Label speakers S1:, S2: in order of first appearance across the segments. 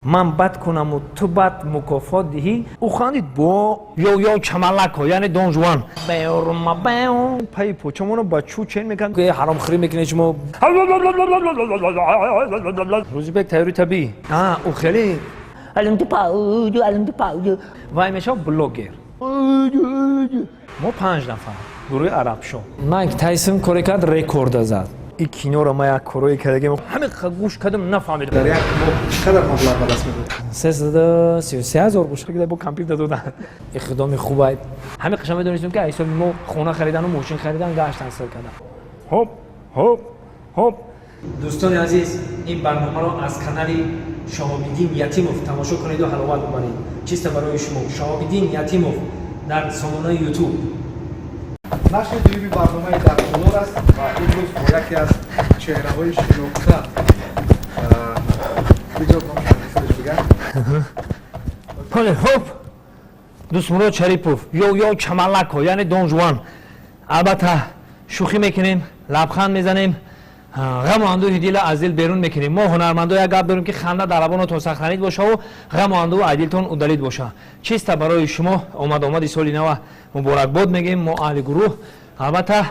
S1: Ман бад кунаму ту бад мукофот диҳӣ. Ӯ хандид бо ё чамалако, яъне Дон Жуан. Пайи почамоно ба чӯ чен мекард. Ҳаромхӯрӣ мекунед шумо. Рӯзибек, тайёри табиӣ. Ӯ хеле вай мешавад блогер. Мо панҷ нафар, гурӯҳи Арабшо. Майк Тайсон коре кард, рекорда зад. И киноро ма як корое кардагем, ҳамин гӯш кардам, нафаҳмидам.
S2: Дар як моҳ чӣ қадар маблағ ба даст меоред?
S1: 333 ҳазор боша, бо компютер додан. Иқдоми хубай. Ҳамин қаша медонистем, ки ҳисоби мо хона харидану мошин харидан, гаштан, сир кардан. Хоп, хоп, хоп. Дӯстони азиз, ин барномаро аз канали Шаҳобиддин Ятимов тамошо кунеду ҳаловат бубаред. Чиста барои шумо Шаҳобиддин Ятимов дар сомонаи Ютуб.
S2: Нашри дуюми барномаи «Дар толор» аст ва имрӯз бо яке аз чеҳраҳои шинохта, бигзор бигам.
S1: Ҳоле, хоп, Дӯстмурод Шарипов ё Чамалако, яъне Дон Жуан. Албатта, шӯхӣ мекунем, лабханд мезанем, ғаму андӯҳи дила аз дил берун мекунем. Мо ҳунармандо як гап дорем, ки ханда дар лабонатон сахранид бошаву ғаму андӯҳу аз дилтон удалить боша. Чиста барои шумо омад омади соли нава муборакбод мегӯем мо, аҳли гурӯҳ. Албатта,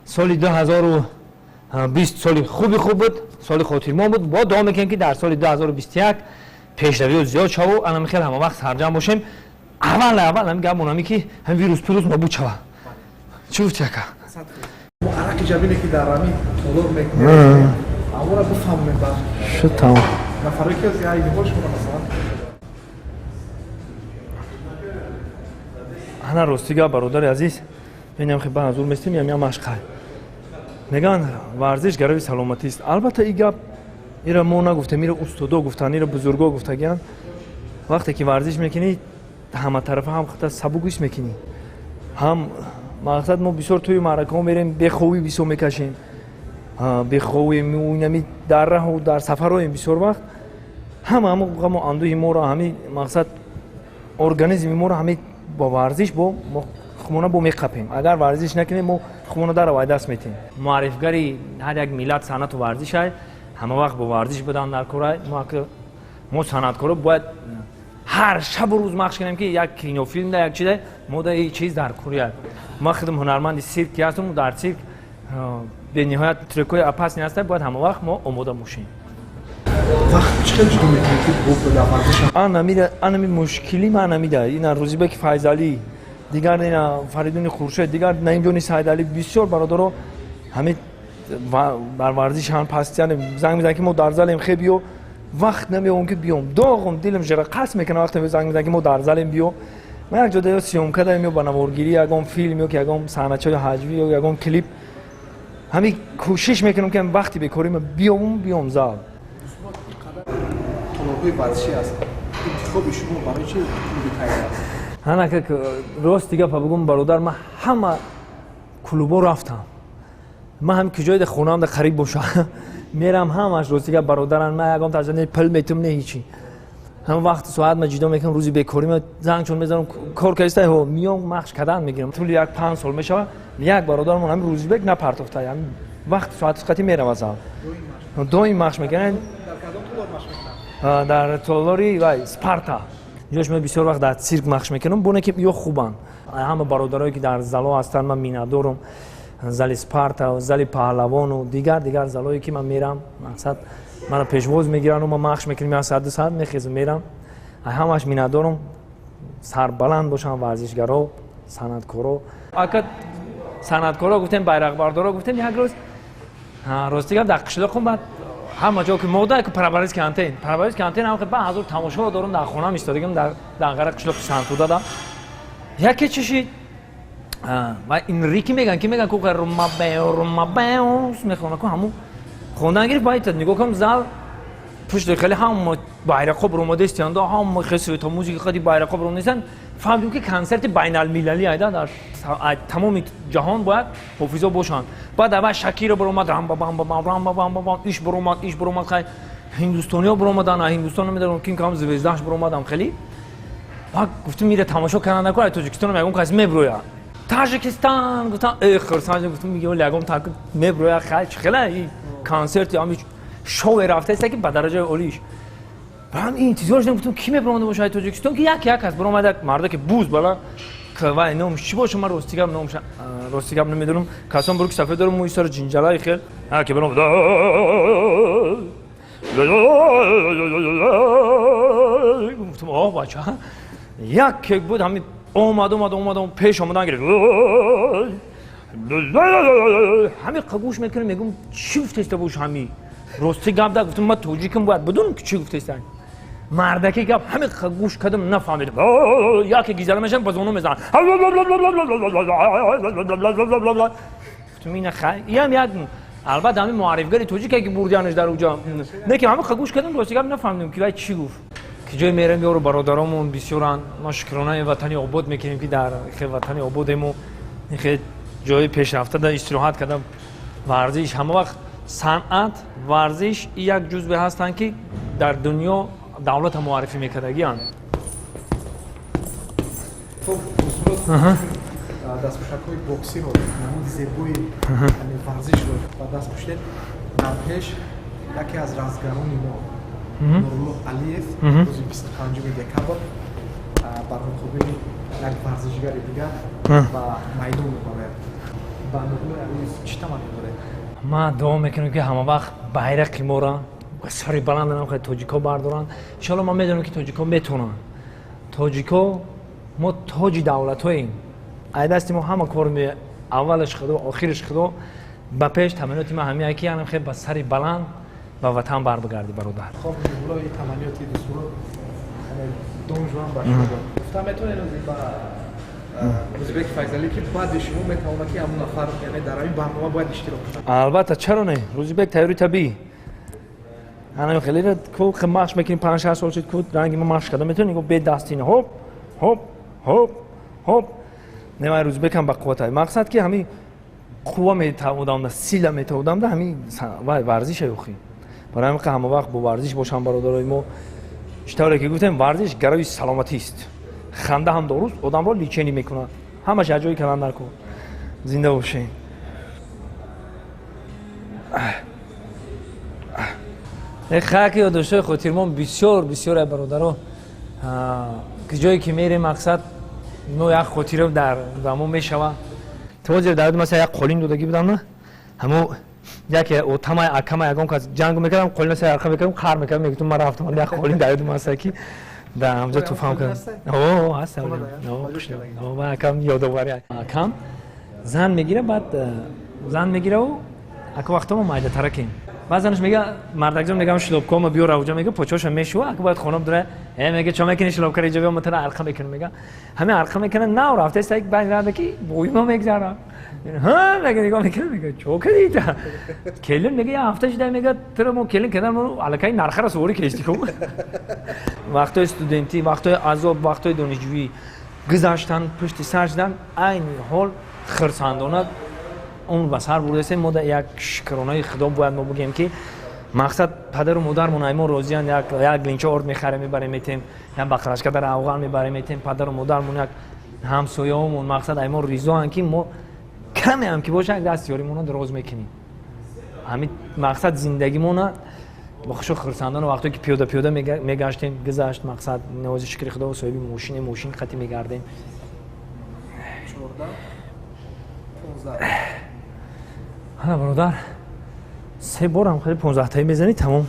S1: соли 2020 соли хуби хуб буд, соли хотирмон буд. Бо дуо мекунем, ки дар соли 2021 пешравиё зиёд шаву анами хел ҳама вақт сарҷам бошем. Аввал аввал ҳами гап монами, ки ҳами вирус пирус нобуд шава. Чӣ гуфти, ака?
S2: Араки ҷабине, ки дар ҳамин толор мекунем, амора бифаҳмем ба
S1: шуд, тамом.
S2: нафаре, ки аз айниҳол шумо, масалан.
S1: Ана, рости гап, бародари азиз, менам хи ба ҳазур местем, ям машқай. Мегӯянд, варзиш гарави саломатист. Албатта, и гап ира мо нагуфтем, ира устодо гуфтанд, ира бузурго гуфтагианд. Вақте ки варзиш мекунӣ, ҳаматарафа ҳам хата сабук ҳис мекунӣ, ҳам мақсад. Мо бисёр тӯи маъракаҳо мерем, бехобӣ бисёр мекашем, бехобӣ, инами дар раҳу дар сафарҳоем бисёр вақт. Ҳама ҳамо ғаму андӯҳи моро, ҳами мақсад, организми моро ҳами бо варзиш бо мо хумона бо меқапем. Агар варзиш накунем, мо хумона дар авай даст метем. Муаррифгари ҳар як миллат санъату варзиш ай. Ҳама вақт бо варзиш будан дар корай. Мо санъаткоро бояд ҳар шабу рӯз махш кунем, ки як кинофилм да, як чида мо да чиз дар курия. Ма худам ҳунарманди сирк ки ҳастам, дар цирк бениҳоят трюкҳои опасный ҳастанд, бояд ҳама вақт мо омода бошем.
S2: Вақт чӣ хел ҷудо мекунед, ки бо дар варзиш?
S1: Анами мушкили ман амида. Ина Рӯзибеки Файзалӣ, дигар ина Фаридуни Хуршед, дигар Наимҷони Сайдалӣ, бисёр бародаро ҳамин дар варзишан, пастиян занг мезананд, ки мо дар залем, хе биё. Вақт намеёбам, ки биём. Доғум дилам жара қасд мекунам, вақте занг мезананд, ки мо дар залем, биё. Ман як ҷода ё съёмка даем, ё ба наворгирӣ ягон филм, ё ки ягон саҳначаи ҳаҷвӣ, ё ягон клип. Ҳамин кӯшиш мекунам, ки вақти бекорима биём зал.
S2: Толорҳои варзишӣ аст, интихоби шумо барои чи клуби Тайгер аст?
S1: Ҳана, рости гапа бигӯм, бародар, ман ҳама клубо рафтам. Ман ҳам ки ҷойда хонаам да қариб боша, мерам. Ҳамаш, рости гап, бародаран, ман ягон таҷа не пул метум, не ҳичи. Ҳама вақти соат ма ҷидо мекунам, рӯзи бекорӣ занг чун мезанам, кор каиста, миём, махш кардан мегирам. Тӯли як 5 сол мешава, як бародармон, ҳамин Рӯзибек, напартофта, вақти соати қати мерава зал, доим махш мекунад. Дар толори вай Спарта. Ҷош ма бисёр вақт дар цирк махш мекунам, боне ки ё хубанд. Ҳама бародарое, ки дар зало ҳастанд, ман миннатдорум. Зали Спарта, зали Паҳлавону дигар дигар залое, ки ман мерам, мақсад, маро пешвоз мегирану ма махш мекунем, як соат, 2 соат мехезам, мерам. Ҳамаш миннатдорум. Сарбаланд бошанд варзишгаро, санъаткоро. Ака, санъаткоро гуфтем, байрақбардоро гуфтем. Як рӯз, рости гап, дар қишлоқум баъд ҳама ҷо ки мода ки парабарис антен, парабарис антен, ҳам ба ҳазор тамошо дорум. Дар хонам истодагим, дар данғара, қишлоқи Сантуда. Яке чишид ва Инрики меган, ки меган, ку румабео румабео мехона, ку ҳамун хондан гирифт. Баъд нигоҳ кунам, зал пушти хеле ҳама байрақҳо баромадаистианда, ҳама хеле света, музика қади байрақҳо баромадаистанд. Фаҳмидем, ки консерти байналмилалӣ айда, дар тамоми ҷаҳон бояд ҳофизо бошанд. Баъд аввал Шакира баромад, рамбабамбабам, рамбабамбабам, иш баромад, иш баромад, хай, ҳиндустониҳо баромадан, ҳиндустон намедонам ким кам звездаш баромадам хеле. Баъд гуфтем, мира тамошо кардан накун, Тоҷикистонам ягон кас меброяд. Таҷикистон гуфтам, э хурсанд гуфтам, мегӯям, ягон так меброяд. Хай, чӣ хела консерти ҳами шоуе рафтааста, ки ба дараҷаи олиш. Барам интизор шудам, гуфтам, ки мебаромада бошад Тоҷикистон, ки як як аст баромада, як марда ки буз бала вай номш чӣ боша, ман рости гап номш рости гап намедонам. Касон буруки сафед дорам, мӯи сари ҷинҷалаи хел ки баромада, гуфтам, о бача, як кек буд, ҳами омад, омад, омад, пеш омадан гирифт, ҳами гӯш мекунам, мегӯм, чӣ гуфтеста бош? Ҳами рости гап да гуфтам, ман тоҷикам, бояд бидонам, ки чӣ гуфтеста мардаки. Гап ҳами гӯш кардам, нафаҳмидам. Яке гизала мешам, ба зону мезанам, гуфтам, ина хай, иам як албатта ҳамин муаррифгари тоҷике, ки бурдианаш дар уҷа не, ки ҳами гӯш кардам, рости гап нафаҳмидам, ки вай чӣ гуфт. Ки ҷое мерем, ёру бародаромон бисёранд. Мо шукронаи ватани обод мекунем, ки дар хе ватани ободему хе ҷои пешрафта да истироҳат карда. Варзиш ҳама вақт, санъат, варзиш як ҷузве ҳастанд, ки дар дунё давлата муаррифӣ мекардагианд.
S2: Хуб, дастпӯшакҳои боксиро, намуди зебои варзишро ба даст пӯшидед. Дар пеш яке аз разгарони мо, Нурулло Алиев, рӯзи 25 декабр бар муқобили як варзишгари дигар ба майдон мебарояд. Ба Нуруллои Алиев чӣ таманно доред?
S1: Ман дуо мекунам, ки ҳама вақт байрақи моро ба сари баланд тоҷико бардоранд, иншоалло. Ман медонам, ки тоҷико метавонанд. Тоҷико мо тоҷи давлатҳоем, ай дасти мо ҳама кор ме, аввалаш худо, охираш худо. Ба пеш таманноти ман ҳамин, ки янам хел ба сари баланд ба ватан барбигарди, бародар.
S2: Хоб, Нуруллои таманниёти дӯстмурод Донжуан ба шумо гуфта метавонед ба Рӯзибеки Файзалӣ, ки баъди шумо метавонад, ки ҳамон нафар, яъне дар ҳамин барнома бояд иштирок кунад?
S1: Албатта, чаро не? Рӯзибек тайёри табиӣ ана хеле ку машқ мекунем, 5-6 сол шуд, ку ранги ма машқ карда метавонӣ, бе дастина, ҳоп, ҳоп, ҳоп, ҳоп. Не, вай Рӯзибекам ба қувват, мақсад ки ҳами қувва метаводамда, сила метаводамда, ҳами вай варзиша охи. Барои ҳамин ҳама вақт бо варзиш бошам, бародарои мо. Чӣ тавре ки гуфтем, варзиш гарави саломатист, ханда ҳам доруст, одамро лечение мекунад, ҳамаш як ҷои калан дар кор. Зинда бошед. Хаки ёддоштҳои хотирмон бисёр бисёр, ай бародаро, ки ҷое ки мерем, мақсад мо як хотира дар ба мо мешава. Тозир дар масалан як қолин додагӣ будам, на ҳамо яке отамай, акамай, ягон кас ҷанг мекардам, қолина сари арқа мекардам, қар мекардам, мегуфтам, ман рафтам, як қолин дар ёдум аста, ки дар ҳамҷо туфам кардам. О, ҳаст, акам ёдоварӣ. Акам зан мегира, баъд зан мегираву ака вақто мо майдатаракем. Баъд занаш мега, мардакҷон, мегам, шлопкома биёр авҷа, мега, почоша мешува, ака бояд хона бидора. Э, мега, чо мекунӣ шлопкара иҷо, биё, матара арқа мекунам, мега. Ҳамин арқа мекунад, нав рафтаест, як баъд рада ки боима мегзара. Ҳа, мега, нигоҳ мекунад, мега, чо кардӣ та? Келин, мега, як ҳафта шуда, мега, туро мо келин кардан, мо аллакай нархара суворӣ кестӣ ку. Вақтҳои студентӣ, вақтҳои азоб, вақтҳои донишҷӯӣ гузаштан, пушти сар шудан, айни ҳол хирсандона умр ба сар бурдастем. Мо як шукронаи худо бояд мо бигӯем, ки мақсад падару модармон ай мо розиянд. Як линча орд мехарем, мебарем, метем, як бақрашка дар авған мебарем, метем. Падару модармон, як ҳамсояҳомон, мақсад ай мо ризоанд, ки мо камеам ки боша, як даст ёримонро дароз мекунем. Ҳамин мақсад зиндагимона бо хушу хурсандона, вақте ки пиёда пиёда мегаштем, гузашт. Мақсад навози шукри худо, соҳиби мошине, мошин қати мегардем. Ҳана, бародар, се борам хеле 15-таи мезанӣ, тамом.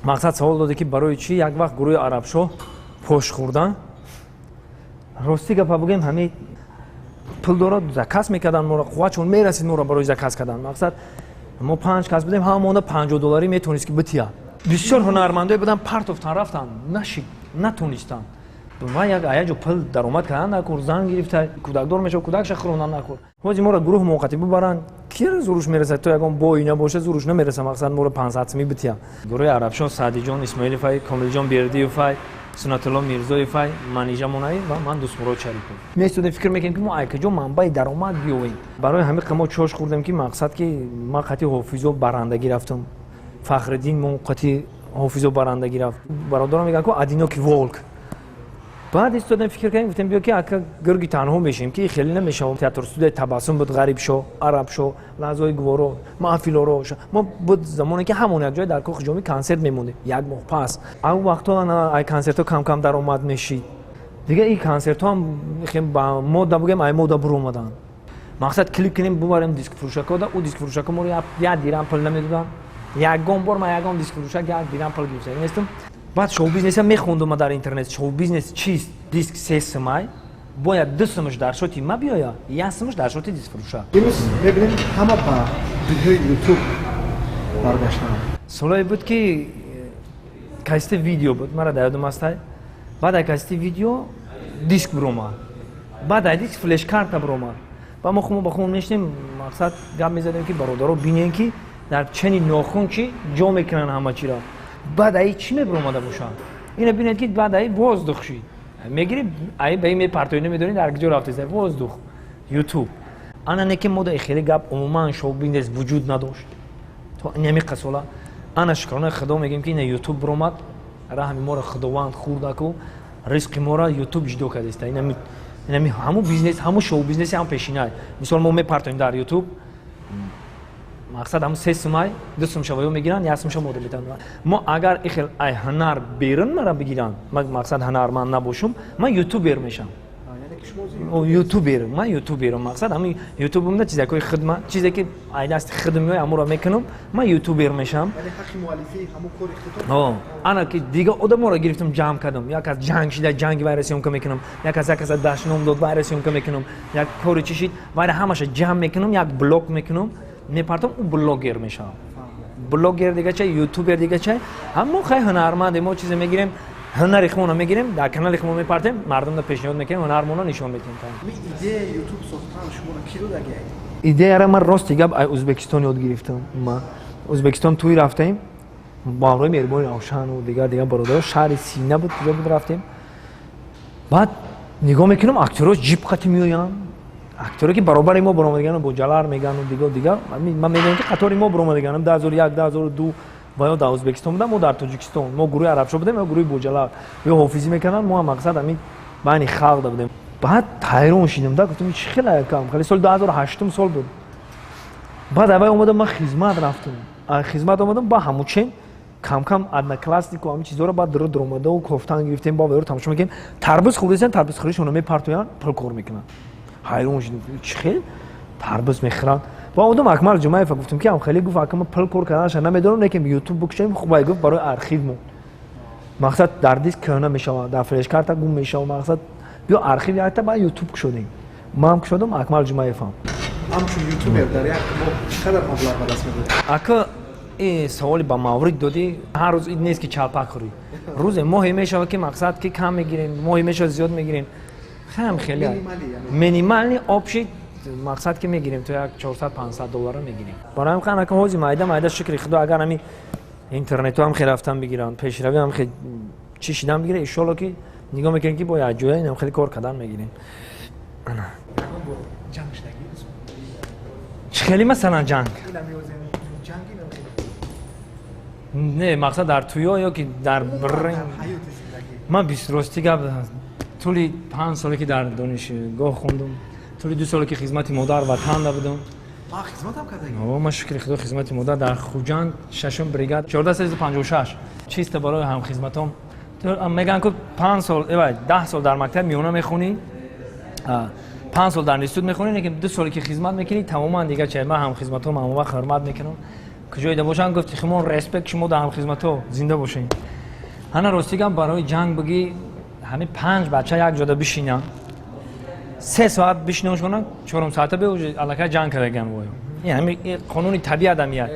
S1: Мақсад савол доде, ки барои чӣ як вақт гурӯҳи Арабшоҳ пош хӯрдан. Рости гапа бигӯем, ҳамин пул дорад, заказ мекардан моро, қувватшон мерасид моро барои заказ кардан. Мақсад мо панҷ кас будем, ҳама монда 50 долларӣ метавонист, ки бития. Бисёр ҳунармандое буданд, партофтан, рафтан, нашид, натонистанд. Ва як аяҷо пул даромад кардан накор, зан гирифта, кӯдакдор мешава, кӯдакша хӯрондан накор. Ҳози моро гурӯҳ муваққатӣ бибаранд, кира зуруш мерасад? То ягон бой набоша, зуруш намераса. Мақсад моро 500 сумӣ бития. Гурӯҳи Арабшоҳ: Саъдиҷон Исмоиловай, Комилҷон Бердиевай, Сунатулло Мирзоевай, Манижа Монаев ва ман, Дӯстмурод Шарипов. Местодем, фикр мекунем, ки мо айкаҷо манбаи даромад биёвем. Барои ҳамин мо чош хӯрдем, ки мақсад ки ман қати Ҳофизо барандагӣ рафтам, Фахриддин мо қати Ҳофизо барандагӣ рафт. Бародарам мегӯянд, ку одинокий волк. Баъд истодем, фикр кардем, гуфтем, биё, ки ака гирги танҳо мешем, ки хеле намешавам. Театр студияи Табассум буд, Ғарибшо, Арабшо, Лаҳзаҳои гуворо, маҳфилоро. Мо буд замоне, ки ҳамон як ҷой дар Кохи Ҷомӣ консерт мемондем як моҳ пас. Ан вақтҳо ай консертҳо кам-кам даромад мешид. Дига ин консертҳо ҳам ба мода, бугем, ай мода буромаданд. Мақсад, клип кунем, бубарем дискфурӯшако да, ӯ дискфурӯшако моро 1 дирам пул намедоданд. Ягон бор ман ягон дискфурӯшак 1 дирам пул гирифта нестам. Баъд шоу-бизнеса мехондум ма дар интернет, шоу-бизнес чист. Диск 3 сумай, бояд 2 сумаш дар шоти ма биёя, 1 сумаш дар шоти дискфурӯша.
S2: Имрӯз мебинем, ҳама ба дунёи Ютуб баргаштанд.
S1: Солое буд, ки кассети видео буд, мара дар ёдам астай. Баъд ай кассети видео диск биромад, баъд ай диск флешкарта биромад. Ба мо хумо ба хумо мешинем, мақсад, гап мезадем, ки бародаро, бинем, ки дар чени нохун чи ҷо мекунанд ҳама чиро. Баъд аи чӣ мебиромада бошад, ина бинед, ки баъд аи воздух шид, мегири, аи ба и мепартои, намедонӣ дар куҷо рафтеста. Воздух, Ютуб. Ана не, ки мода хеле гап, умуман шоу-бизнес вуҷуд надошт то инами сола. Ана шукронаи Худо мегӯем, ки ина Ютуб биромад, раҳми моро Худованд хӯрдаку, ризқи моро Ютуб ҷудо кардеста. Инами ҳамун бизнес, ҳамун шоу бизнеси ҳам пешинай. Мисол, мо мепартоем дар Ютуб, мақсад, ҳамун 3 сумай, 2 сум шаваё мегиранд, 1 сум ша мода метавонанд. Мо агар ихел ай ҳунар берун мара бигиранд, мақсад, ҳунарманд набошум, ман ютубер мешам. Ютубер, ман ютуберам. Мақсад, ҳамин ютубумда чизакои хидма, чизе ки ай дасти хидм меояд, ҳамуро мекунам, ман ютубер мешам. Ана ки дига одаморо гирифтам, ҷамъ кардам. Як кас ҷанг шида, ҷанги вайра съёмка мекунам, як кас, як каса дашном дод, вайра съёмка мекунам, як кори чӣ шид, вайра ҳамаша ҷамъ мекунам, як блог мекунам, мепартам, ӯ блогер мешавам. Блогер дига чай, ютубер дига чай. Ҳам мо хай ҳунарманде, мо чизе мегирем, ҳунари худмона мегирем, дар канали худмо мепартем, мардумда пешниҳод мекунем, ҳунармона нишон медиҳем.
S2: Идея Ютуб сохтан шуморо ки додагӣ?
S1: Идеяра ман, рости гап, ай Ӯзбекистон ёд гирифтам. Ма Ӯзбекистон тӯй рафтаем бо ҳамроҳи Меҳрибони Равшану дигар дигар бародаро, шаҳри Сина буд, куҷо буд, рафтем. Баъд нигоҳ мекунам, актёро ҷип қати меоянд, актёре ки баробари мо баромадаган, бо ҷалар мегану дигар дигар. Ман медонам, ки қатори мо баромадаган 2001, 2002 ва ё дар Ӯзбекистон будам, мо дар Тоҷикистон, мо гурӯҳи Арабшо будем ё гурӯҳи Боҷалар, ё ҳофизӣ мекарданд, мо ҳам, мақсад, ҳамин байни халқ да будем. Баъд ҳайрон шидам да, гуфтам, чӣ хеле якам хеле. Соли 2008 сол буд. Баъд аввай омадам, ман хизмат рафтам, хизмат омадам, ба ҳамучен камкам Однокласснику ҳамин чизҳоро баъд дуро дуромадау кофтан гирифтем, ба вайро тамошо мекунем. Тарбуз хӯрдесен, тарбуз хӯришонро мепартоянд, пул кор мекунанд. Ҳайрон шидам, чӣ хел тарбуз мехӯранд. Ба одам Акмал Ҷумаева гуфтам, ки ам хеле. Гуфт, акама пул кор карданаша намедонам, лекин Ютуб бикушем, хубай. Гуфт, барои архив мо, мақсад, дар диск кӯҳна мешавад, дар флешкарта гум мешавад, мақсад, биё архив якта ба Ютуб кушодем. Ман кушодам, Акмал Ҷумаевам.
S2: Ҳамчун ютубер дар як моҳ чӣ қадар маблағ ба даст меоред?
S1: Ака, саволи ба маврид додӣ. Ҳар рӯз ид нест, ки чалпак хӯрӣ. Рӯзе, моҳе мешавад, ки, мақсад, ки кам мегирем, моҳе мешавад, зиёд мегирем. Хам хеле минимальный, общий, мақсад, ки мегирем, то як 400, 500 доллара мегирем. Барои ҳам ака, ҳози майда майда, шукри Худо, агар ҳами интернетҳо ҳам хеле рафтан бигиранд, пешравӣ ҳам хеле чӣ шидан бигирад, иншолло, ки нигоҳ мекунем, ки бо як ҷоя инам хеле кор кардан мегирем.
S2: Ҷанг шудагӣ?
S1: Чӣ хеле, масалан, ҷанг? Не, мақсад, дар туё ё ки дар ман бист, рости гап, тӯли 5 соле, ки дар донишгоҳ хондум, тӯли 2 соле, ки хизмати модар ватан будам.
S2: Хизматам кардагӣ?
S1: Ман, шукри Худо, хизмати модар дар Хуҷанд, шашум бригад, 1456, чисто барои ҳамхизматом мегӯянд, ку 5 сол, эвай, 10 сол дар мактаби миёна мехонӣ, 5 сол дар институт мехонӣ, лекин 2 соле, ки хизмат мекунӣ, тамоман дига чай. Ман ҳамхизматом ҳамон вақт ҳурмат мекунам, куҷоида бошанд, гуфти химон, респект шумо дар ҳамхизматҳо, зинда бошед. Ҳана, рости гап, барои ҷанг бигӣ, ҳамин панҷ бача як ҷода бишинанд, 3 соат бишиноншонанд, чорум соата бе аллакай ҷанг кардаган. Вой, ҳами қонуни табиат ам як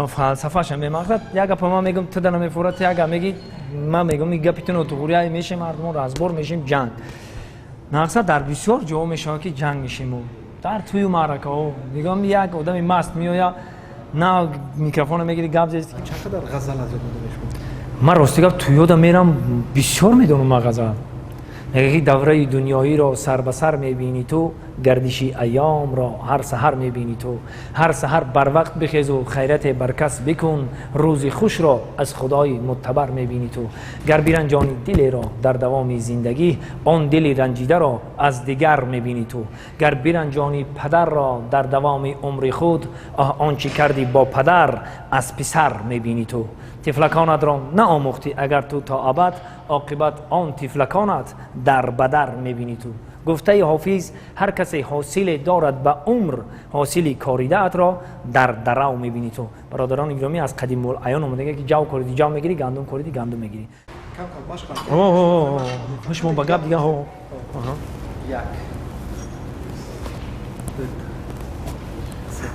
S1: фалсафаша мемақсад. Як гапа ман мегӯм, ту да намефурад, як гап мегӣ, ман мегӯм, гапи ту нотуғурия мешем, мардумо разбор мешем, ҷанг. Мақсад, дар бисёр ҷоҳо мешавад, ки ҷанг мешем дар тӯю маъракаҳо. Нигоҳ, як одами маст меояд, на микрофона мегири, гап зести.
S2: Чанд қадар ғазал аз ёд медонед шумо?
S1: Ман, рости гап, тӯёда мерам, бисёр медонам ман ғазал. Мегӯяд ки давраи дунёиро сар ба сар мебинӣ ту, гардиши айёмро ҳар саҳар мебинӣ ту. Ҳар саҳар барвақт бихезу хайрате бар кас бикун, рӯзи хушро аз худои муттабар мебинӣ ту. Гар биранҷонӣ дилеро дар давоми зиндагӣ, он дили ранҷидаро аз дигар мебинӣ ту. Гар биранҷонӣ падарро дар давоми умри худ, оҳ он чӣ кардӣ бо падар аз писар мебинӣ ту. Тифлаконатро наомӯхтӣ агар ту то абад, оқибат он тифлаконат дар бадар мебинӣ ту. Гуфтаи ҳофиз ҳар касе ҳосиле дорад ба умр, ҳосили коридаатро дар дарав мебинӣ ту. Бародарони гиромӣ, аз қадимулайён омадага ки ҷав кориди ҷав мегирӣ, гандум кориди гандум мегирӣ. Шумо ба гап дига.
S2: Як, ду, се,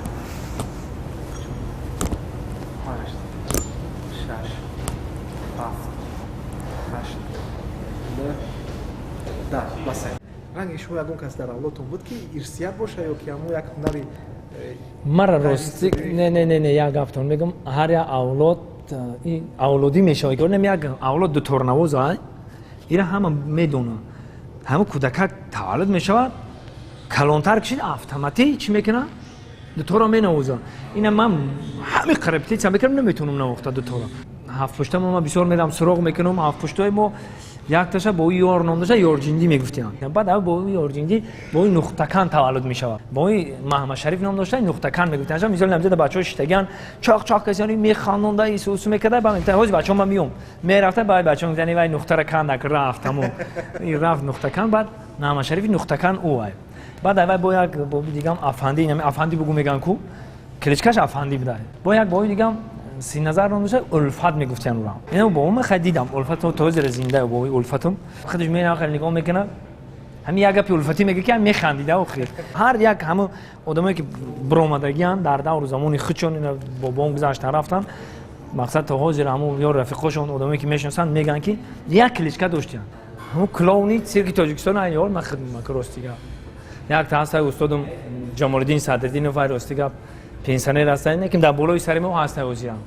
S2: чор, ҳашт, шаш, ҳафт, ҳашт, нӯҳ, 10. Басе. Ранги шумо ягон кас дар авлодтон буд, ки ирсият боша ё ки ҳамо як ҳунари?
S1: Мара рости не, не, не, не, як гаптон мегум. Ҳар як авлод авлодӣ мешавад. Нем як авлод дуторнавоз ай, ира ҳама медонад. Ҳама кӯдакак таваллуд мешавад, калонтар кишид, автоматӣ чӣ мекунад? Дутора менавозад. Ина ман ҳами репетитсия мекунам, наметавонам навохта дутора. Ҳафтпушта ман бисёр мерам, суроғ мекунам. Ҳафтпуштаи мо якташа бо ёр ном дошта, Ёрҷиндӣ мегуфтиям. Баъд бо Ёрҷиндӣ бо Нуқтакан таваллуд мешавад. Бо Маҳмадшариф ном дошта, Нуқтакан мегуфтиям. Мисол намзада бачаҳо шиштагиан, чоқ чоқ касони механдонда, исусу мекарда. Баъд мегуфтан ҳози бачаҳо ман миём. Мерафта, баъд бачаҳо мегуфтан вай нуқтара кан накард, рафт тамом. Ин рафт Нуқтакан, баъд Маҳмадшарифи Нуқтакан ӯ ай. Баъд вай бо як боби дигам Афандӣ, инами Афандӣ бугу меган ку, кличкаш Афандӣ буда. Бо як боби дигам Синазар ном дошта, Улфат мегуфтиян ӯро. Ина бобо ман хай дидам, Улфат то ҳозир зинда, бобои Улфатум. Худаш мерам, хеле нигоҳ мекунад. Ҳамин як гапи Улфатӣ мегӯяд, ки механдида охир. Ҳар як ҳамон одамое ки биромадагианд дар давру замони худшон, ина бобоам гузашта рафтанд. Мақсад то ҳозир ҳамон ё рафиқошон, одамое ки мешиносанд, мегӯянд ки як кличка доштиянд. Ҳамон клоуни цирки Тоҷикистон ай ёр ман хидмат рости гап. Як та ҳаста устодум Ҷамолиддин Садриддинов, ай рости гап пенсионер ҳастанд, лекин дар болои сари мо ҳаста ҳозирам.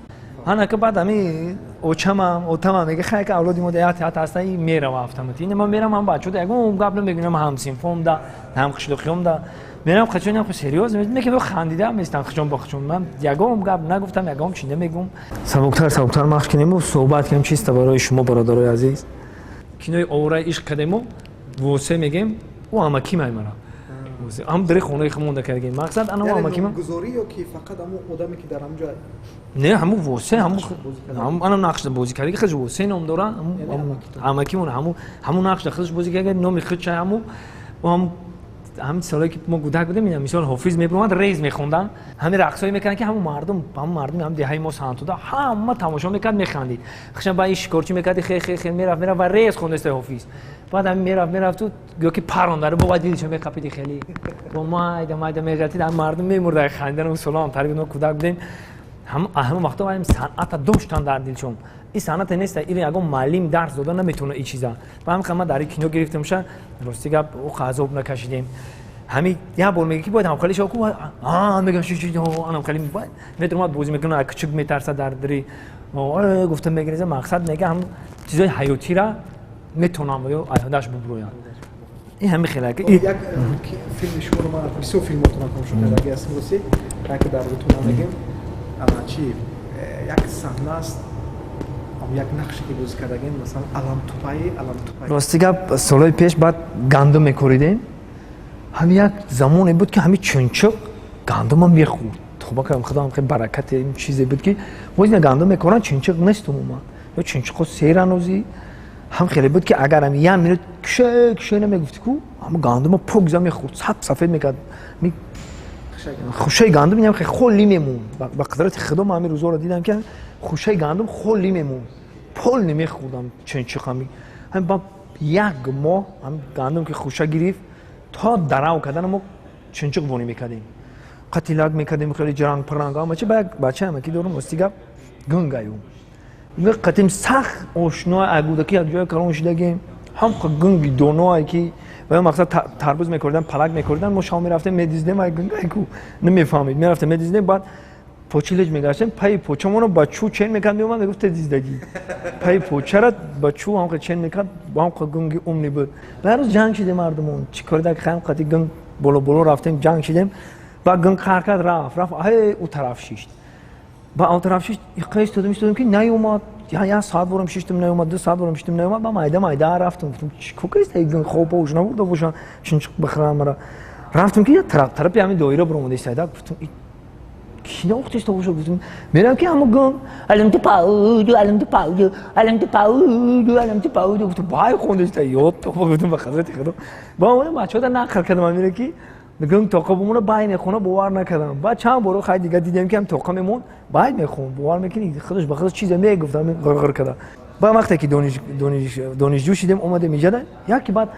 S1: Ҳанака баъд ами очамам, отамам мега хай ка авлоди мо ят ят ҳаста, и мерава автомати. Ина ман мерам, ҳам бачаҳо ягон гап намегӯям, ҳам синфом да, ҳам қишлоқиём да. Мерам қачон ям серьёз мекунам, хандида местам хичон бо хичон. Ман ягон гап нагуфтам, ягон чи намегум. Сабуктар сабуктар махш кунем, суҳбат кунем чиста барои шумо, бародарои азиз. Кинои овораи ишқ кардему, восе мегем, ӯ амаким ай мара. Ҳам дари хонаи худмонда кардагем. Мақсад ана амакима.
S2: Гузорӣ ё ки фақат ҳамон одаме ки дар ҳамҷо?
S1: Не, ҳамун восе, ҳамун ана нақш бозӣ кардаги, худш восе ном дора, амакимон ҳамун нақш худш бозӣ кардаги, номи худша ҳамун ҳам ҳамин солое ки мо кӯдак будем, ина мисол ҳофиз мебиромад, рез мехонданд, ҳамин рақсҳое мекарданд, ки ҳамун мардум, ҳамун мардуми ҳам деҳаи мо Сантуда ҳама тамошо мекард, механдид. Хушам ба ин шикорчӣ мекарди, хе хе хе мерафт, мерафт ва рез хондаста ҳофиз. Баъд ҳамин мерафт, мерафту гӯё ки парондаро бо дилшо меқапиди, хеле бо майда майда меғалтид, ҳам мардум мемурда хандан. Он соло ҳам тариби мо кӯдак будем, ҳамон вақто ҳам санъата доштан дар дилшон. Ин санъате нест, ин ягон муаллим дарс дода наметавона ин чиза. Ба ҳамин ман дар ин кино гирифтамша, рости гап, ӯ азоб накашидем. Ҳамин як бор мега ки бояд ҳамхали шава ку, мегам ши анамхали метромад бозӣ мекунад, кучук метарса дар дари гуфта мегиреза. Мақсад мега ҳам чизои ҳаётира метавонам ё айҳодаш бубурӯяд. Ин ҳамин хеле
S2: як филми шуморо ман бисёр филмотонро тамошо кардаги ҳастам, рости яке дар рутона мегем, чи як саҳна аст, як нақше ки бозӣ кардагем, масалан аламтупаи аламтупаи.
S1: Рости гап, солҳои пеш баъд гандум мекоридем. Ҳамин як замоне буд, ки ҳамин чунчуқ гандума мехӯрд. Тоба кардам, худам хеле баракате ин чизе буд, ки боз ина гандум мекоранд, чунчуқ нест умуман, ё чунчуқо серанозӣ ҳам хеле буд, ки агар ҳами як минут куше куше намегуфти ку, ҳама гандума покза мехӯрд, саб сафед мекард. Хушаи гандум инам хеле холӣ мемонд. Ба қудрати худо ман ҳамин рӯзҳоро дидам, ки хушаи гандум холӣ мемонд, пол намехӯрдам чунчуқ. Ҳами ҳамин ба як моҳ ҳами гандум ки хуша гирифт, то дарав кардан мо чунчуқ вонӣ мекардем, қатилак мекардем, хеле ҷаранг паранг ама чи. Ба як бача амаки дорум, рости гап, гунгаю қатим сахт ошно, агудаки як ҷоя калон шидагем, ҳам гунги доное ки ва мақсад тарбуз мекоридам, палак мекоридан, мо шав мерафтем, медиздем. Ай гунгай ку намефаҳмид, мерафтем, медиздем. Баъд Почи леҷ мегаштем, пайи почамонро ба чӯ чен мекард, меомад, мегуфт диздагӣ. Пайи почара ба чӯ ҳамқа чен мекард, ҳамқа гунги умни буд. Ба ҳар рӯз ҷанг шидем мардумон. Чӣ кори дар хаям қати гунг боло боло рафтем, ҷанг шидем. Ба гунг қаҳр кард, рафт, рафт, ҳай ӯ тараф шишт. Ба он тараф шишт, иққа истодам, истодам ки наёмад. Я соат борам шиштам, наёмад, 2 соат борам шиштам, наёмад. Ба майда майда рафтам, гуфтам чӣ кор кардист, эй гунг хоб ош набурда бошам, чунчуқ бихӯрам мара. Рафтам ки тараф тарафи ҳамин доира баромада истода, гуфтам ки наохтиста боша, гуфтам мерам ки ҳамо гунг алам ту пауду, алам ту пауду, алам ту пауду, алам ту пауду, гуфтам бай хондиста, ёд то гуфтам ба ҳазрати худо. Ба омадам бачаҳода нақл кардам амира ки гунг тоқа бумона бай мехона, бовар накардам. Баъд чанд боро хай дига дидем ки ҳам тоқа мемонд, бай мехонд, бовар мекунӣ, худаш ба худаш чизе мегуфт, ҳамин ғирғир карда. Баъд вақте ки донишҷӯ шидем, омадем иҷада, яке баъд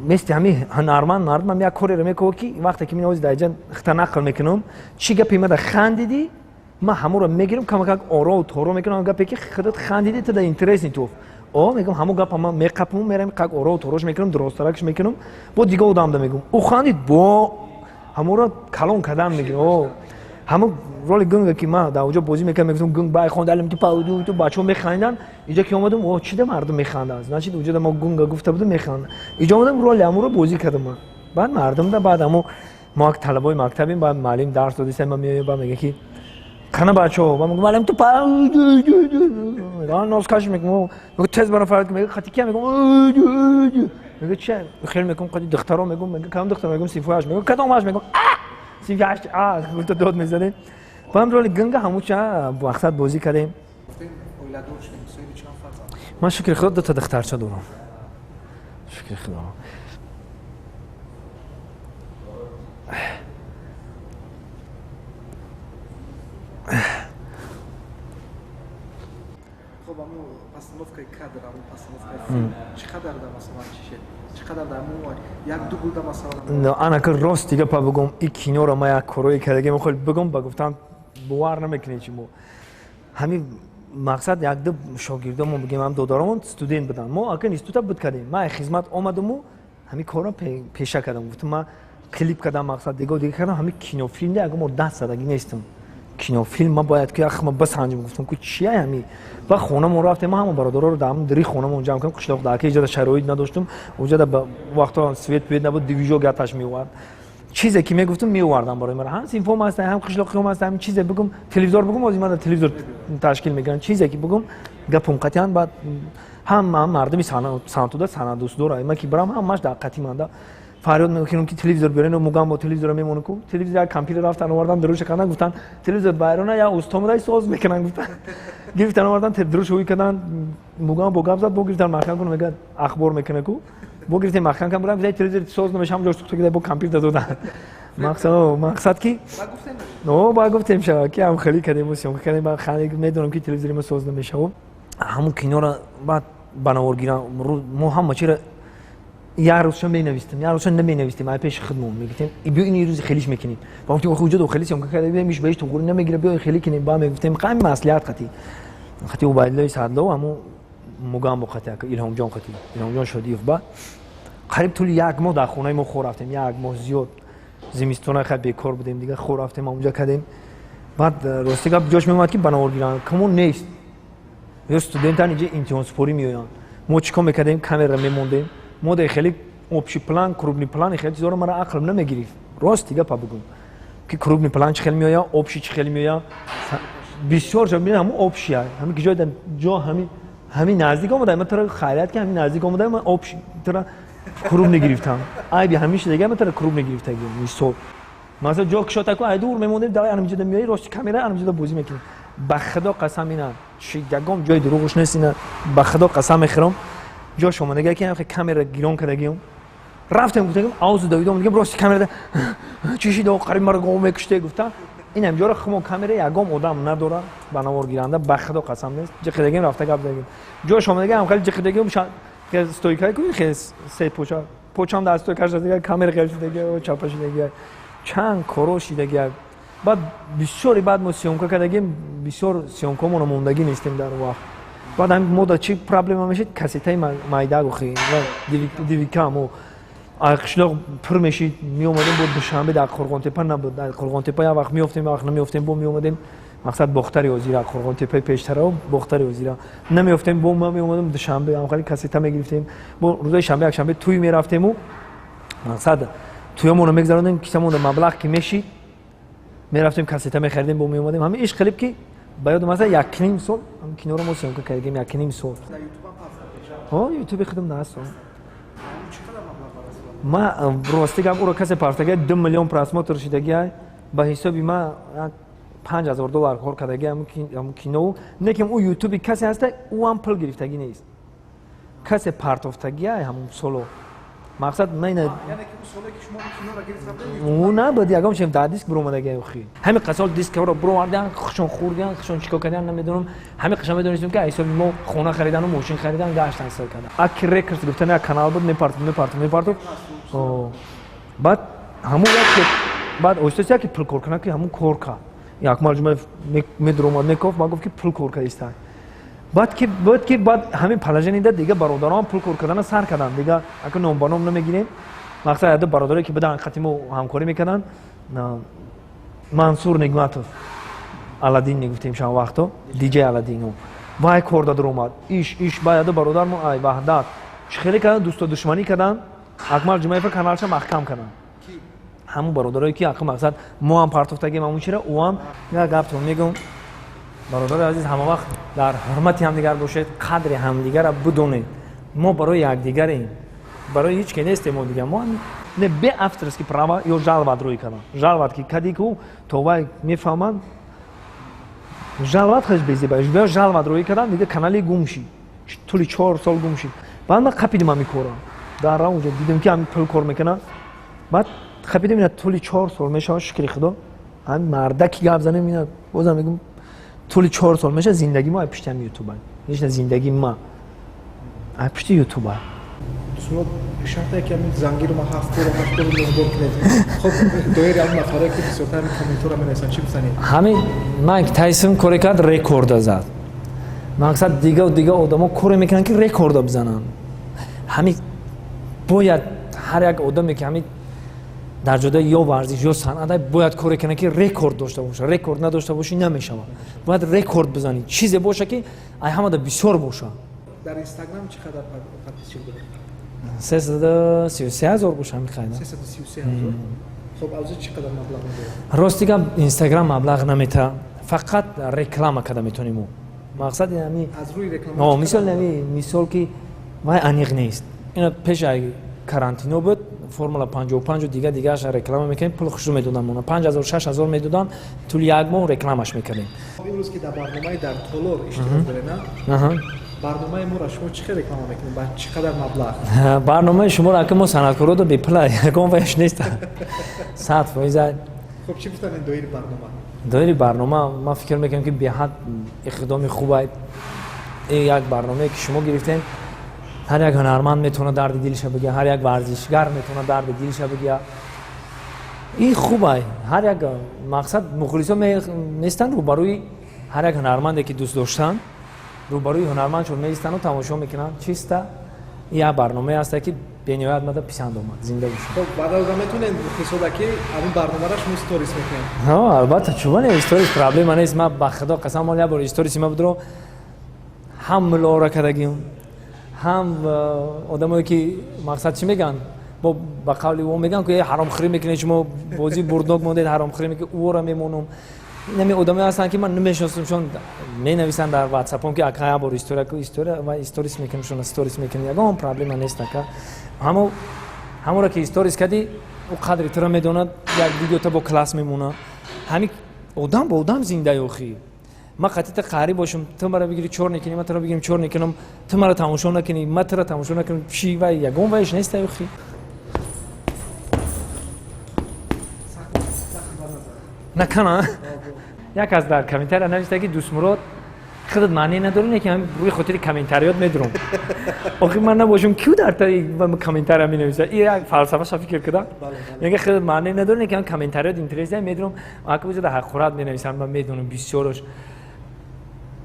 S1: мести ҳами ҳунарманд мардумам як кореро мекунад ки вақте ки мин дар иҷа хта нақл мекунам, чӣ гапе мада хандидӣ, ман ҳамонро мегирам, камакак орову торо мекунам, гапе ки худат хандидӣ, ту да интересни туф. О, мегӯм ҳамон гапа ман меқапам, мерам как орову торош мекунам, дуросттаракш мекунам, бо дига одамда мегӯм. Ӯ хандид, бо ҳамонро калон кардан мегирам. О, ҳамон роли гунга ки ман дар онҷо бозӣ мекардам, мегуфтам гунг бай хонд, алим ту пауду, ту бачаҳо механдиданд. Иҷо ки омадам, о, чида мардум механданд? Значит, онҷо мо гунга гуфта будем, механданд. Иҷо омадам, роли ҳамонро бозӣ кардам ман. Баъд мардумда, баъд ҳамо мо як талабои мактабем, баъд муаллим дарс додиста, ман меоям, баъд мега ки қана бачаҳо, баъд мегӯм алим ту пауду, нос каш мекунам, мегӯ тез барам фарёд, мега қати кия, мегӯм, мега чи хел мекунам, қати духтаро мегӯм, мега кадом духтар, мегӯм синфояш, мегӯм кадомаш, мегӯм синфи 8, а гуфта дод мезадем. Ба ҳам роли гунга ҳамуча мақсад бозӣ кардем. Ман шукри худо 2 духтарча дорам. Шукри худо.
S2: Хоб, аммо постановкаи кадр, аммо постановкаи филм чӣ қадар да масалан чӣ шед? Чӣ қадар дар мо як ду гулда масалан?
S1: Ана ки рост дига па бигӯм, и киноро ман як корое кардагим, хел бигӯм, ба гуфтам бовар намекунед чи мо. Ҳамин мақсад як ду шогирдомон бигем, ҳам додаромон студент буданд. Мо ака института буд кардем. Ман хизмат омадаму ҳамин корро пеша кардам. Гуфтам ман клип кардам, мақсад дига дига кардам, ҳамин кинофилмда ягон бор даст задагӣ нестам. Кинофилм ман бояд ки яхма басанҷам, гуфтам ку чия ҳами. Ба хонамон рафтем, ман ҳама бародароро дар ҳамин дари хонамон ҷамъ кардам, қишлоқ дар ака иҷода шароит надоштум, уҷода ба вақтҳо свет пвет набуд, движок яташ меовард. Чизе ки мегуфтам меовардам барои ман. Ҳам синфом ҳаст, ҳам қишлоқиём ҳаст, ҳам чизе бигум, телевизор бигум, ҳозир ман дар телевизор ташкил мекунам. Чизе ки бигум, гапум қатъиян, баъд ҳама мардуми санъатуда санъатдӯстдора. Ман ки барам ҳамаш дар қатъи манда фарёд мекунам ки телевизор биёрен, мугам бо телевизора мемонам ку. Телевизор як компютер рафтан овардан, дуруша кардан, гуфтан телевизор байрона я устомадай соз мекунан, гуфтан. Гирифтан овардан, дуруш ҳуй кардан, мугам бо гап зад, бо гирифтан маҳкам кун, мегӯяд ахбор мекуна ку. Бо гирифтем маҳкам кан бурдан, гуфтан телевизор соз намешам, ҷош сухта кида бо компютер додан. Мақсад ки но ба гуфтем шава ки ҳам хеле кардем, съёмка кардем, ба хеле медонам ки телевизори мо соз намешавад. Ҳамун киноро баъд ба навор гирам, мо ҳама чиро як рӯзша менавистем, як рӯзша наменавистем, ай пеши худмон мегуфтем биё ин рӯзи хелиш мекунем. Ба гуфтем охи уҷо хеле съёмка карда биёем, иш ба иш туғури намегира, биё хеле кунем. Ба мегуфтем қами маслиҳат қати қати Убайдуллои Садлов, ҳамун Мугамбо қати, ака Илҳомҷон қати, Илҳомҷон Шодиев. Ба қариб тӯли як моҳ дар хонаи мо хор рафтем, як моҳ зиёд зимистона хай бекор будем, дига хор рафтем, онҷа кардем. Баъд рости гап ҷош меомад ки ба навор гиранд камон нест, ё студентан инҷа имтиҳонсупорӣ меоянд. Мо чӣ кор мекардем? Камера мемондем, мо дар хеле общий план, крупный план, хеле чизоро мара ақлм намегирифт. Рост дига па бигӯм ки крупный план чӣ хеле меояд, общий чӣ хеле меояд. Бисёр ҷо мебинам ҳамун общий ҳамин ки ҷой ҷо ҳамин наздик омада, ман туро хайрият ки ҳамин наздик омада, ман общий туро крупный гирифтам. Айби ҳамин шидаги ман туро крупный гирифтагӣ. Мисол масалан ҷо кушода ку ай дур мемондем, давай анамҷода меои, рости камера анамҷода бозӣ мекунем. Ба худо қасам ина чи ягон ҷои дурӯғш нест, ина ба худо қасам мехӯрам. Ҷош омадага ки ҳам камера гирон кардагиам, рафтем гуфтагим авзу давидом, дигам рости камерада чӣ шида, қариб маро гов мекуште, гуфта ин ҳамҷоро хумо камера ягон одам надора ба навор гиранда, ба худо қасам нест. Ҷиқидагим рафта гап задагим. Ҷош омадага ҳам хеле ҷиқидагим, хеле стойка ку, хеле се поча почам дар стойка шудага, камера хеле шудаги, чапа шудаги, чанд коро шидаги. Баъд бисёре баъд мо съёмка кардагим, бисёр съёмкаҳомоно мондагӣ нестем дар вақт. Баъд ҳамин мода чӣ проблема мешид? Кассетаи майда гухи, дивика мо Қишлоқ пур мешид, меомадем бо Душанбе, дар Қурғонтепа набуд. Дар Қурғонтепа як вақт меёфтем, як вақт намеёфтем, бо меомадем. Мақсад Бохтари озира, Қурғонтепаи пештара, Бохтари озира. Намеёфтем, бо ма меомадем Душанбе, ҳамхали кассета мегирифтем. Бо рӯзои шанбе, якшанбе тӯй мерафтему, мақсад тӯямонро мегзарондем, кисамонро маблағ ки мешид, мерафтем кассета мехаридем, бо меомадем. Ҳамин иш қилиб ки ба ёдам аст, 1.5 сол ҳамин киноро мо съёмка кардем, 1.5 сол. Ютуби худам наст. Ма рости гап, ӯро касе партага 2 миллион просмотр шидагиай, ба ҳисоби ма $5000 кор кардаги ҳамун киноу. Лекин ӯ ютуби касе ҳаста, ӯ ҳам пул гирифтагӣ нест. Касе партофтагиай ҳамун соло. Мақсад ӯ набуд, ягон чем дар диск биромадаги охи. Ҳамин қасол дискаро бировардан, хушон хӯрдан, хушон чикор кардан, намедонам. Ҳамин қашан медонистем, ки ҳисоби мо хона харидану мошин харидан, гаштан сар кардан. Аки Рекордс гуфтан як канал буд, мепартов, мепартов, мепартов. Баъд ҳамун як баъд оҳиста яке пул кор кунад, ки ҳамун кор кард. Акмал Ҷумаев медуромад, мекофт, ман гуфт, ки пул кор кард. Баъд ки баъд ки баъд ҳамин положение да дига бародарон пул кор кардана сар карданд. Дига ака ном ба ном намегирем. Мақсад яду бародаре ки будан, қати мо ҳамкорӣ мекарданд, Мансур Нигматов, Аладдин мегуфтем шан вақто, диҷей Аладдин, вай кор да дуромад. Иш баъд яду бародармо ай Ваҳдат чӣ хеле кардан, дӯсто душманӣ карданд, Акмал Ҷумаева каналша маҳкам карданд. Ҳамун бародарое ки ака мақсад мо ҳам партофтагем ҳамун чира, ӯ ҳам. Як гаптон мегӯм, бародари азиз, ҳама вақт дар ҳурмати ҳамдигар бошед, қадри ҳамдигарро бидонед. Мо барои якдигарем, барои ҳеҷ ке нестем мо дига. Мо не бе авторский права ё жаловать рӯй кардам. Жаловать ки кади ку то вай мефаҳманд, жаловать хеш безеба. Жаловать рӯй кардам, дига канали гум шид. Тӯли 4 сол гум шид. Баъд ман қапидим ҳамин кора. Дар онҷо дидем, ки ҳамин пул кор мекунад. Баъд қапидим, ина тӯли 4 сол мешавад, шукри Худо. Ҳамин мардаки гап занем, ина бозам мегӯм, тӯли 4 сол мешавад, зиндагии мо ай пишти ҳамин ютуба. Ҳеҷ зиндагии ма ай пишти ютуба.
S2: Шумо шарте ки ҳамин зангиро ма 7 бор, 8 бор нигоҳ кунед. Хоб, доири ҳамин нафаре ки бисёртар ҳамин комментҳоро менависанд, чӣ гуфтанед?
S1: Ҳамин Майк Тайсон коре кард, рекорда зад. Мақсад дига дига одамо коре мекунанд, ки рекорда бизананд. Ҳамин бояд ҳар як одаме, ки ҳамин дар ҷодаи ё варзиш ё санъат, бояд коре кунад, ки рекорд дошта боша. Рекорд надошта бошӣ, намешавад. Бояд рекорд бизанӣ, чизе боша, ки ай ҳамада бисёр боша.
S2: Дар Инстаграм чӣ қадар подписчик доред?
S1: 333 000 боша, ҳамин қайда.
S2: 333 000. Хоб, аз чӣ қадар маблағ медорад?
S1: Рости гап, Инстаграм маблағ намета, фақат реклама карда метонем. Мо мақсад ами
S2: аз рӯи реклама?
S1: Мисол, ами мисол ки вай аниқ нест. Ина пеш ай карантино буд, Формула 55 дига дигааш реклама мекардем, пул хушрӯ медодам, мона 5000, 6000 медодам, тӯли як моҳ рекламаш мекардем.
S2: Имрӯз ки дар барномаи «Дар толор» иштирок доред, на? Барномаи моро шумо чӣ хел реклама мекунед, ба чӣ қадар маблағ?
S1: Барномаи шуморо ака мо санъаткоро бепула, ягон ваяш нест, 100%.
S2: Хуб, чӣ гуфтанед доири барнома?
S1: Доири барнома ман фикр мекунам, ки беҳад иқдоми хуб як барномае, ки шумо гирифтем. Ҳар як ҳунарманд метавонад дарди дилша бигӯя, ҳар як варзишгар метавонад дарди дилша бигӯя. Ин хубай. Ҳар як мақсад мухлисо нестанд рӯбарӯи ҳар як ҳунарманде, ки дӯст доштанд, рӯбарӯи ҳунармандшон меистану тамошо мекунанд чиста. Як барномае ҳаста, ки бениҳоят мада писанд омад. Зинда бошед.
S2: Хоб, баъд аз он метавонед мухлисода, ки ҳамин барномаро шумо сторис мекунед?
S1: Албатта, чубане, сторис проблема нест. Ма ба Худо қасам, мол як бор сториси ма будро ҳам мулора кардагим, ҳам одамое, ки мақсад чӣ мегӯянд, бо ба қавли ӯ мегӯянд, ки ҳаромхӯрӣ мекунед шумо, бозӣ бурднок мондед, ҳаромхӯрӣ мекунед, ӯро мемонам. Инами одамое ҳастанд, ки ман намешиносамшон, менависанд дар ватсапом, ки ака, як бор история, история ва сторис мекунем, шуна сторис мекунем, ягон проблема нест, ака. Ҳамо ҳаморо ки сторис кардӣ, ӯ қадри туро медонад, як видеота бо класс мемонад. Ҳамин одам бо одам зиндаи охӣ. Ман қатита қаҳрӣ бошам, ту мара бигири чор некунӣ, ман туро бигирим чор некунам, ту мара тамошо накунӣ, ман туро тамошо накунам, чӣ вай, ягон вайш неста охӣ. Накана як аз дар комментария нависта, ки Дӯстмурод, худат маъне надорӣ, не ки ҳамин рӯи хотири комментариёт медурам. Охи ман набошам, кю дар таи комментария менависа? И як фалсафаша фикр куда, мега, худат маъне надорӣ, не ки ҳамин комментариёт интересия медурам. Ака, ӯза дар ҳақорат менависанд, ман медонам бисёрош.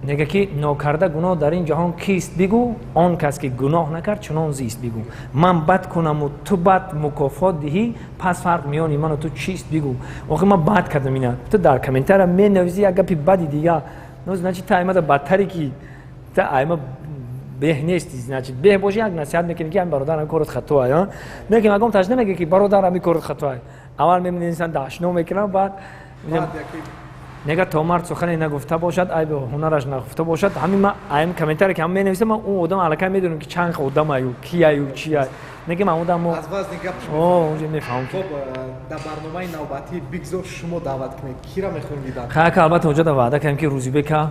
S1: Мега ки нокарда гуноҳ дар ин ҷаҳон кист бигӯ, он кас ки гуноҳ накард чунон зист бигӯ. Ман бад кунаму ту бад мукофот диҳӣ, пас фарқ миёни ману ту чист бигӯ. Охи ман бад кардам, ина ту дар комментария менависӣ як гапи бади дига, ну значит ту аймада бадтаре ки ту айма беҳ нести. Значит, беҳ боши, як насиҳат мекунӣ ки ами бародар, ами корот хатоай. Лекин ягон таш намега ки бародар, ами корот хатоай. Аввал менависанд, дашно мекунам, баъд нега то мард сухане нагуфта бошад, айби ҳунараш нагуфта бошад. Ҳамин ма аим комментарие ки ҳам менависам, ман он одам аллакай медонам ки чанд одамаю, кияю, чия. Неги ман одам
S2: аз вазни гап
S1: унҷо мефаҳмам.
S2: Хоб, дар барномаи навбатӣ бигзор шумо даъват кунед, кира мехоҳем дидан?
S1: Хака, албатта, онҷо ваъда кардем ки Рӯзибека,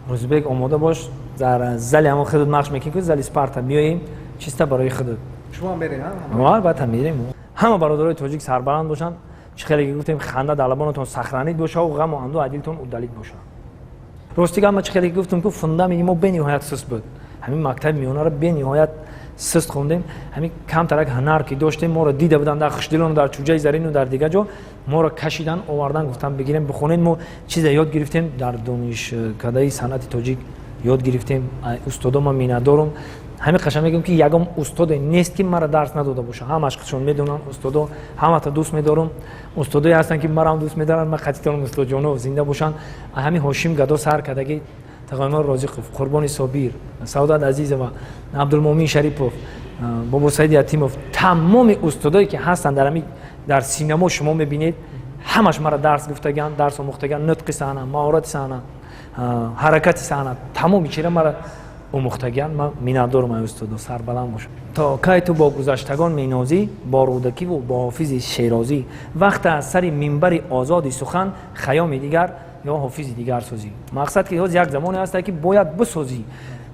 S1: Рӯзибек, омода бош, дар зали ҳамон худат нақш мекунӣ ки зали Спарта меоем чиста барои худат.
S2: Шумо мерем?
S1: Албатта, мерем. Ҳама бародарои тоҷик сарбаланд бошанд. Чӣ хеле гуфтем, ханда дар лабонатон сохранить бошаву ғаму андӯ аз дилтон удалить боша. Рости гап, ма чӣ хеле гуфтем ку, фундаменти мо бениҳоят суст буд. Ҳамин мактаби миёнаро бениҳоят суст хондем. Ҳамин камтарак ҳунар ки доштем, моро дида буданд дар Хушдилону дар Чӯҷаи Зарину дар дигар ҷо, моро кашидан, овардан, гуфтан бигирем, бихонед. Мо чизе ёд гирифтем, дар донишкадаи санъати тоҷик ёд гирифтем. Устодо ман миннатдорум. Ҳамин қашан мегӯям ки ягон устоде нест ки мара дарс надода боша, ҳамаш худшон медонанд. Устодо ҳамата дӯст медорум, устодое ҳастанд ки марам дӯст медоранд, ман қатитонам. Устодҷоно зинда бошанд. Ҳамин Ҳошим Гадо сар кардагӣ, Тағоимон Розиқов, Қурбони Собир, Саодат Азизова, Абдулмуъмин Шарипов, Бобосаид Ятимов, тамоми устодое ки ҳастанд дар ҳамин дар синамо шумо мебинед, ҳамаш мара дарс гуфтаган, дарс омӯхтаган, нутқи саҳна, маҳорати саҳна, ҳаракати саҳна, тамоми чира мара омӯхтагиан. Ман миннатдорум ай устодо, сарбаланд бошам. То кай ту бо гузаштагон менозӣ, бо Рӯдакиву бо Ҳофизи Шерозӣ? Вақте аз сари минбари озоди сухан Хаёми дигар ё Ҳофизи дигар созӣ. Мақсад ки ҳоз як замоне ҳаста ки бояд бисозӣ.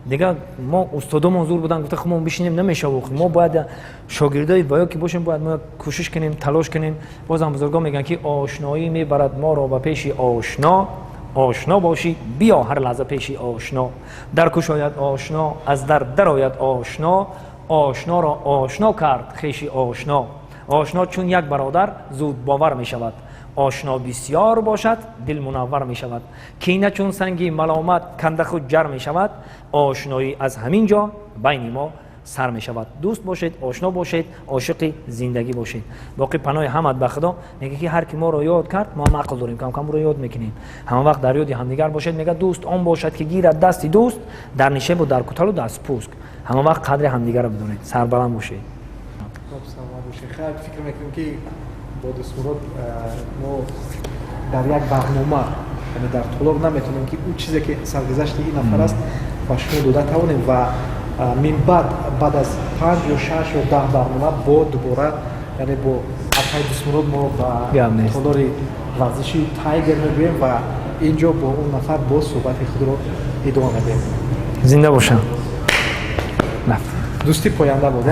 S1: Дигар мо устодомон зур будан гуфта худмон бишинем намешаву. Мо бояд шогирдои баё ки бошем, бояд мо кӯшиш кунем, талош кунем. Бозам бузургон мегӯянд ки ошноӣ мебарад моро ба пеши ошно, ошно бошӣ, биё ҳар лаҳза пеши ошно. Дар кушояд ошно, аз дар дарояд ошно, ошноро ошно кард хеши ошно. Ошно чун як бародар зуд бовар мешавад, ошно бисёр бошад, дил мунаввар мешавад. Кина чун санги маломат канда худ ҷар мешавад, ошноӣ аз ҳамин ҷо байни мо сар мешавад. Дӯст бошед, ошно бошед, ошиқи зиндагӣ бошед. Боқӣ паноҳи ҳамат ба Худо. Мега ки ҳар ки моро ёд кард, мо ҳам ақл дорем, камкам ро ёд мекунем. Ҳама вақт дар ёди ҳамдигар бошед. Мега дӯст он бошад ки гирад дасти дӯст, дар нишебу дар куталу дар спуск. Ҳама вақт қадри ҳамдигарро бидонед, сарбаланд бошед.
S2: Фикр мекунем ки бо Дӯстмурод мо дар як барнома, яъне дар толор наметонем ки ӯ чизе ки саргузашти ин нафар аст ба шумо дода тавонем ва минбаъд баъд аз 5 ё 6 ё 10 барнома бо дубора, яъне бо акай Дӯстмурод мо ба толори варзиши Тайгер мебиёем ва ин ҷо бо он нафар боз суҳбати худро идома медиҳем.
S1: Зинда бошам.
S2: Дӯстӣ поянда буд.